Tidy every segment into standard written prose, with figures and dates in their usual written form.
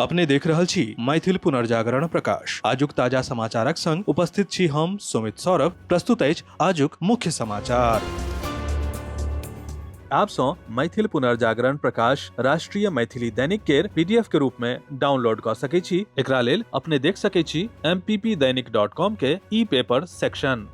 अपने देख रहल छी मैथिल पुनर्जागरण प्रकाश। आजुक ताजा समाचारक संग उपस्थित छी हम सुमित सौरभ। प्रस्तुत अछि आजुक मुख्य समाचार। आप सँ मैथिल पुनर्जागरण प्रकाश राष्ट्रीय मैथिली दैनिक केर पीडीएफ के रूप में डाउनलोड कऽ सकै छी। एकरा लेल अपने देख सकै छी mppdainik.com के ई पेपर सेक्शन।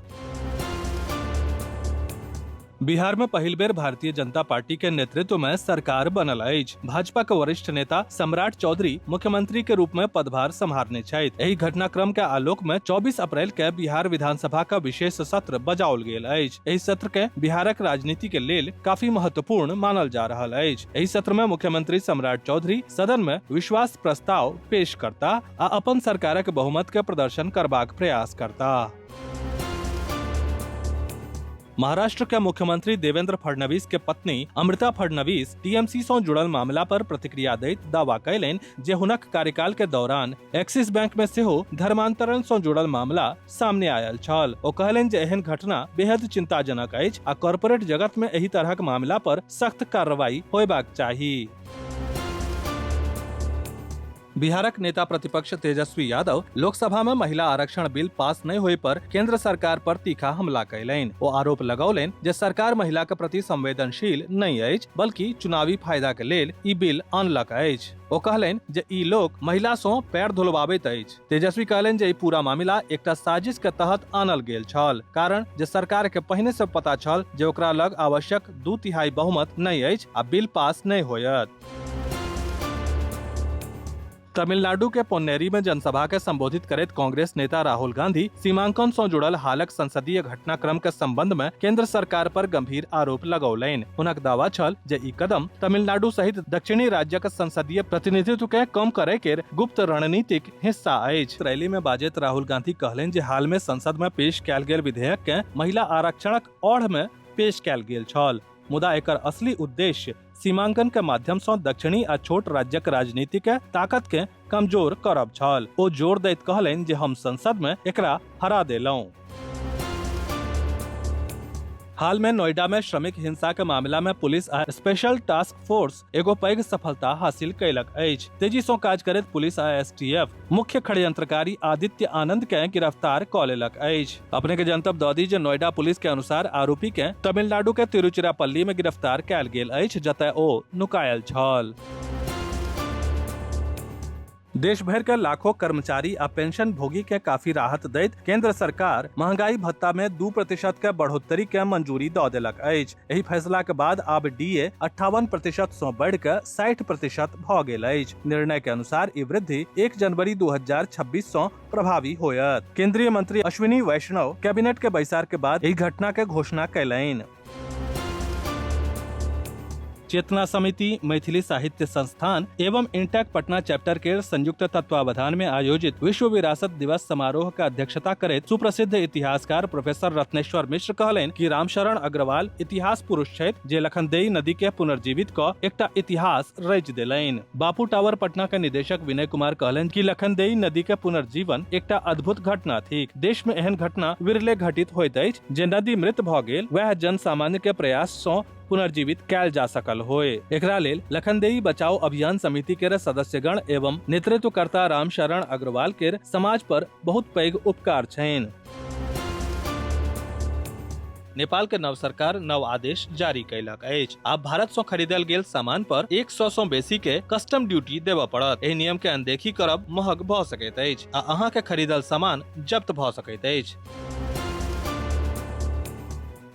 बिहार में पहिल बेर भारतीय जनता पार्टी के नेतृत्व में सरकार बनल अछि। भाजपा के वरिष्ठ नेता सम्राट चौधरी मुख्यमंत्री के रूप में पदभार सम्हारने छथि। एहि घटनाक्रम के आलोक में 24 अप्रैल के बिहार विधानसभा का विशेष सत्र बजाओल गेल अछि। एहि सत्र के बिहारक राजनीति के लेल काफी महत्वपूर्ण मानल जा रहल अछि। एहि सत्र में मुख्यमंत्री सम्राट चौधरी सदन में विश्वास प्रस्ताव पेश करता आ अपन सरकारक बहुमत के प्रदर्शन करबाक प्रयास करता। महाराष्ट्र के मुख्यमंत्री देवेंद्र फडणवीस के पत्नी अमृता फडणवीस टीएमसी से जुड़ल मामला पर प्रतिक्रिया दैत दावा कयलनि जे हुनक कार्यकाल के दौरान एक्सिस बैंक में सेहो धर्मांतरण से जुड़ल मामला सामने आयल छल। ओ कहलनि जे एहन घटना बेहद चिंताजनक अछि आ कॉरपोरेट जगत में एहि तरहक मामला पर सख्त कार्रवाई होयबाक चाही। बिहारक नेता प्रतिपक्ष तेजस्वी यादव लोकसभा में महिला आरक्षण बिल पास नहीं होए पर केंद्र सरकार पर तीखा हमला कयलनि। ओ आरोप लगौलनि जे सरकार महिला के प्रति संवेदनशील नहीं अछि, बल्कि चुनावी फायदा के लेल ई बिल आनलक अछि। ओ कहलनि जे ई लोक महिला सँ पैर धुलवाबैत अछि। तेजस्वी कहलनि जे ई पूरा मामिला एकटा साजिश के तहत आनल गेल छल, कारण जे सरकार के पहिने से पता छल जे ओकरा लग आवश्यक 2/3 बहुमत नहीं अछि आ बिल पास नहीं होयत। तमिलनाडु के पोन्नेरी में जनसभा के संबोधित करैत कांग्रेस नेता राहुल गांधी सीमांकन से जुड़ल हालक संसदीय घटनाक्रम के संबंध में केंद्र सरकार पर गंभीर आरोप लगौलनि। हुनक दावा छल जे ई कदम तमिलनाडु सहित दक्षिणी राज्यक संसदीय प्रतिनिधित्व के कम करे के गुप्त रणनीतिक हिस्सा अछि। रैली में बाजैत राहुल गांधी कहलनि जे हाल में संसद में पेश कयल गेल विधेयक के महिला आरक्षणक ओढ़ में पेश कयल गेल छल, मुदा एकर असली उद्देश्य सीमांकन के माध्यम सँ दक्षिणी आ छोट राज्यक राजनीति के ताकत के कमजोर करब छल। ओ जोर दैत कहलनि जे हम संसद में एकरा हरा देलहुं। हाल में नोएडा में श्रमिक हिंसा के मामला में पुलिस आ स्पेशल टास्क फोर्स एगो पैघ सफलता हासिल कयलक अछि। तेजी सँ काज करैत पुलिस आ एसटीएफ मुख्य षड्यंत्रकारी आदित्य आनंद के गिरफ्तार कऽ लेलक अछि। अपने के जनतब दऽ दी जे नोएडा पुलिस के अनुसार आरोपी के तमिलनाडु के तिरुचिरापल्ली में गिरफ्तार कयल गेल अछि, जतय ओ नुकायल छल। देश भर के लाखों कर्मचारी आ पेंशन भोगी के काफी राहत दैत केंद्र सरकार महंगाई भत्ता में 2% के बढ़ोतरी के मंजूरी दऽ देलक अछि। एहि फैसला के बाद आब डीए 58% सँ बढ़ि कऽ 60% भऽ गेल अछि। निर्णय के अनुसार ई वृद्धि 1 जनवरी 2026 सँ प्रभावी होयत। केंद्रीय मंत्री अश्विनी वैष्णव कैबिनेट के बैसार के बाद एहि घटना के घोषणा कयलनि। चेतना समिति, मैथिली साहित्य संस्थान एवं इंटैक पटना चैप्टर के संयुक्त तत्वावधान में आयोजित विश्व विरासत दिवस समारोह का अध्यक्षता करैत सुप्रसिद्ध इतिहासकार प्रोफेसर रत्नेश्वर मिश्र कहलनि कि रामशरण अग्रवाल इतिहास पुरुष छथि जे लखनदेई नदी के पुनर्जीवित क एकटा इतिहास रचि देलनि। बापू टावर पटना के निदेशक विनय कुमार कहलनि कि लखनदेई नदी के पुनर्जीवन एकटा अद्भुत घटना थिक। देश में एहन घटना विरले घटित होइत अछि जे नदी मृत भ गेल वएह जन सामान्य के प्रयास सँ पुनर्जीवित कयल जा सकल होय। एकरा लेल लखनदेई बचाओ अभियान समिति के सदस्यगण एवं नेतृत्वकर्ता रामशरण अग्रवाल के समाज पर बहुत पैघ उपकार छनि। नेपाल के नव सरकार नव आदेश जारी कयलक अछि। आब भारत सँ खरीदल गेल सामान पर 100 सँ बेसी के कस्टम ड्यूटी देबऽ पड़त। एहि नियम के अनदेखी करब महग भऽ सकैत अछि आ अहाँ के खरीदल सामान जब्त भऽ सकैत अछि।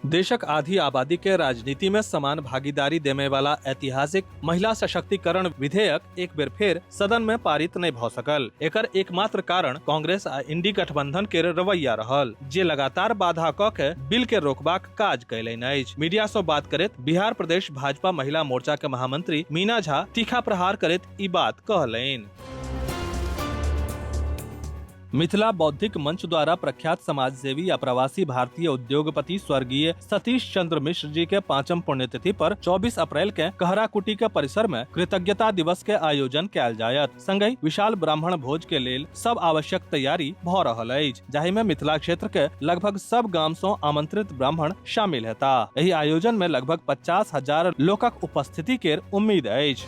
देशक आधी आबादी के राजनीति में समान भागीदारी देने वाला ऐतिहासिक महिला सशक्तिकरण विधेयक एक बेर फेर सदन में पारित नहीं भ सकल। एकर एकमात्र कारण कांग्रेस आ इंडी गठबंधन के रवैया रहल, जे लगातार बाधा क के बिल के रोकबाक काज कयलनि अछि। मीडिया से बात करैत बिहार प्रदेश भाजपा महिला मोर्चा के महामंत्री मीना झा तीखा प्रहार करैत ई बात कहलनि। मिथिला बौद्धिक मंच द्वारा प्रख्यात समाजसेवी आ प्रवासी भारतीय उद्योगपति स्वर्गीय सतीश चंद्र मिश्र जी के 5म पुण्यतिथि पर 24 अप्रैल के कहराकुटी के परिसर में कृतज्ञता दिवस के आयोजन कयल जायत। संगहि विशाल ब्राह्मण भोज के लेल सब आवश्यक तैयारी भ रहल अछि, जाहि में मिथिला क्षेत्र के लगभग सब गाम सं आमंत्रित ब्राह्मण शामिल हेता। एहि आयोजन में लगभग 50,000 लोकक उपस्थिति के उम्मीद अछि।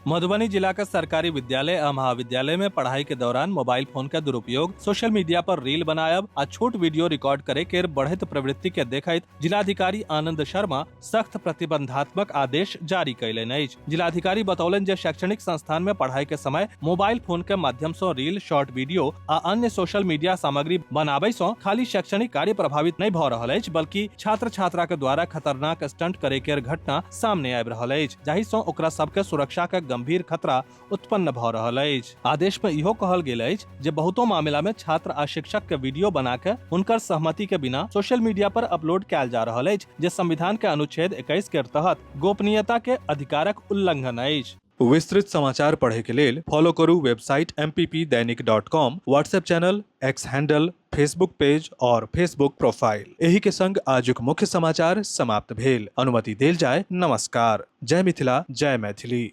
मधुबनी जिला के सरकारी विद्यालय आ महाविद्यालय में पढ़ाई के दौरान मोबाइल फोन के दुरुपयोग, सोशल मीडिया पर रील बनायब आ छोट वीडियो रिकॉर्ड करे के बढ़ैत प्रवृत्ति के देखैत जिलाधिकारी आनंद शर्मा सख्त प्रतिबंधात्मक आदेश जारी कयलनि अछि। जिलाधिकारी बतौलनि जे शैक्षणिक संस्थान में पढ़ाई के समय मोबाइल फोन के माध्यम सं रील, शॉर्ट वीडियो आ अन्य सोशल मीडिया सामग्री बनाबै सं खाली शैक्षणिक कार्य प्रभावित नहि भऽ रहल अछि, बल्कि छात्र छात्रा के द्वारा खतरनाक स्टंट करे के घटना सामने आबि रहल अछि, जाहि सं ओकरा सबके सुरक्षा के गंभीर खतरा उत्पन्न भऽ रहल अछि। आदेश में इहो कहल गेल अछि जे बहुतो मामला में छात्र आ शिक्षक के वीडियो बना के हुनकर सहमति के बिना सोशल मीडिया पर अपलोड कयल जा रहल अछि, जे संविधान के अनुच्छेद 21 के तहत गोपनीयता के अधिकारक उल्लंघन अछि। विस्तृत समाचार पढ़े के लेल फॉलो करू website mppdainik.com, WhatsApp channel, X handle, Facebook page और फेसबुक प्रोफाइल। एही के संग आजुक मुख्य समाचार समाप्त भेल। अनुमति देल जाय। नमस्कार। जय मिथिला, जय मैथिली।